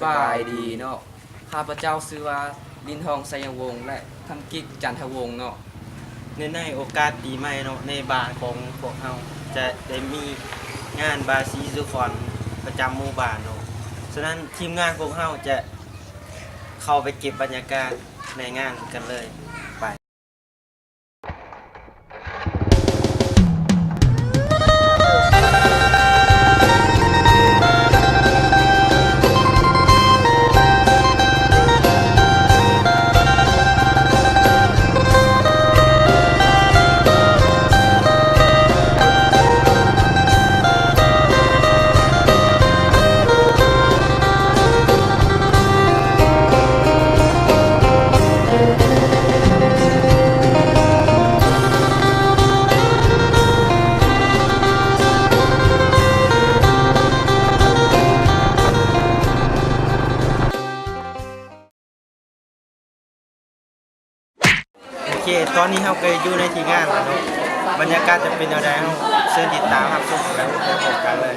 ສະບາຍດີເນາະ, ຂ້າພະເຈົ້າຊື່ວ່າ ລິນທອງ ໄຊຍະວົງ ແລະ ຄຳກິກ ຈັນທະວົງເນາະ. ເນື່ອງໃນໂອກາດປີໃໝ່ເນາະ, ໃນບ້ານຂອງພວກເຮົາຈະໄດ້ມີງານບາສີສຸຂອນປະຈຳໝູ່ບ້ານເນາະ. ສະນັ້ນ ທີມງານພວກເຮົາຈະເຂົ້າໄປເກັບບັນຍາກາດໃນງານກັນເລີຍ. ໄປ. ໂອເຄ ຕອນນີ້ເຮົາກໍຢູ່ໃນທີ່ງານແລ້ວເນາະ, ບັນຍາກາດຈະເປັນແນວໃດ ເຮົາເຊີນຕິດຕາມຮັບຊົມໄປພ້ອມກັນເລີຍ.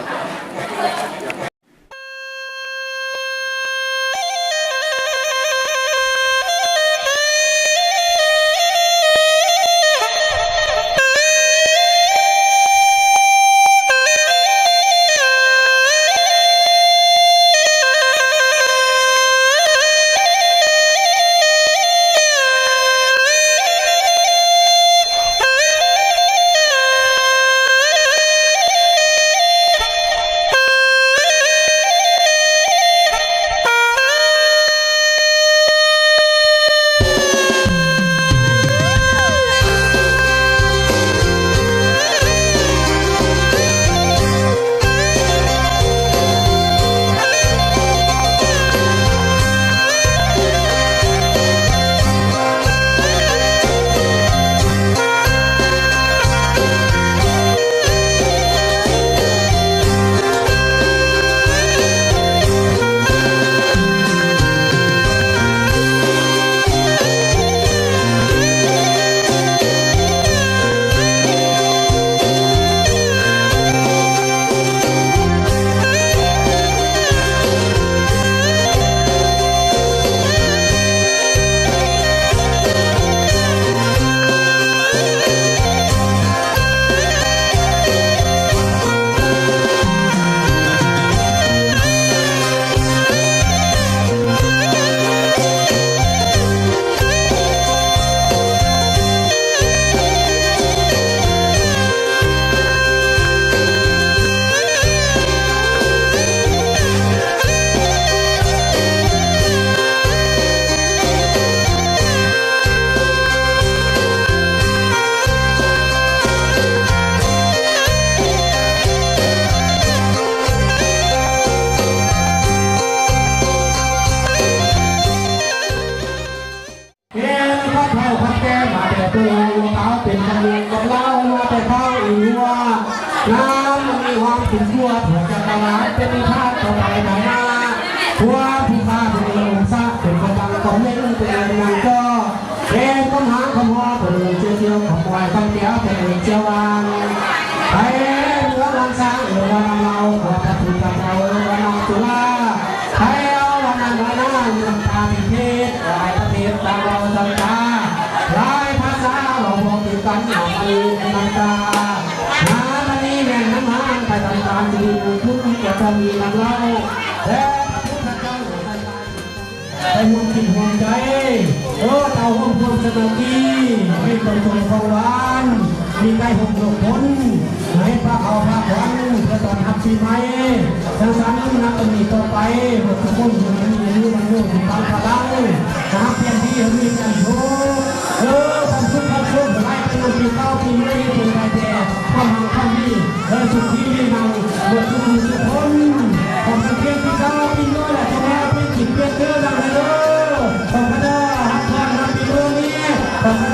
ແກ່ນພະເຖົ້າພັນແກ່ມາແຕ່ເບິ່ງ ສາວເປັນຄຳເມືອງກັບລາວມາແຕ່ເຊົ້າອີ່ຫົວ. ນ້ຳມັນມີຄວາມສຸກຊົ່ວທົ່ວຈັກກະວານ ເປັນທາດຕໍ່ໄປໄປມາ. ພວກຜູ້ຂ້າເປັນອົງສາ ເປັນກຳບັງກອງເມັງ ເປັນເງິນນຳຈໍ ເປັນຄຳຫາງຄຳຮອ ເປັນເຈີ້ຽວຄຳມວຍຄຳແກ້ວ ເປັນເຈີ້ຽວວາງ. ໄປເມືອງວັງຊ້າງ ເອີ້ນວ່ານາງເລົ່າ ພວກພະພຸດທະເຈົ້າ ເອີ້ນວ່ານາງຈຸລາ. ໄທເອົາວ່ານາງວ່ານາງ ນ້ຳຕາພິເສດ ຫຼາຍປະເທດຕ່າງເວົ້າສັນຕາ ຫຼາຍພາສາເວົ້າບໍ່ຄືກັນ ນ້ຳມັນນ້ຳຕາ ນ້ຳມັນນີ້ແມ່ນນ້ຳມັນໄປຕາມການ ທີ່ມີບຸນຄຸນກໍຕ້ອງມີນຳເລົ່າ ແລະ ພະພຸດທະເຈົ້າໄດ້ໄປຮ່ວມຈິດຮ່ວມໃຈ ເອີ ເຕົ້າຮ່ວມພວມສາມັກຄີ ມີຕົ້ນສົນຂອງຫວານ ມີໄກ່ຫົກນົກພົນ ໃຫ້ປາເຂົາພາຂວັນ ເພື່ອຕ້ອນຮັບປີໃໝ່. ຈັ່ງຊັ້ນນັບແຕ່ນີ້ຕໍ່ໄປ ໝົດທຸກຄົນ ໃຫ້ມີອາຍຸ ມັນຍືນ ມີພະລັງ ຮັກແພງດີ ໃຫ້ມີຄວາມສຸກ ເອີ ຄວາມສຸກຄວາມໂຊກ ໃຫ້ໄດ້ເປັນປີເກົ່າປີໃໝ່ ໃຫ້ເປັນໄດ້ແຕ່ຄວາມຮັກຄວາມດີ ເອີ ສຸຂີມີຫຍັງ ໝົດທຸກຄົນ ຂອບໃຈເພງທີ່ເຈົ້າ ປີນ້ອຍ ແລະ ເຈົ້າແມ່ເປັນຈິດເປັນເດີ ດັ່ງໃດເດີ ຂອບໃຈເດີ ຮັກພອນ ຮັບປີໃໝ່ນີ້ ຂອບໃຈ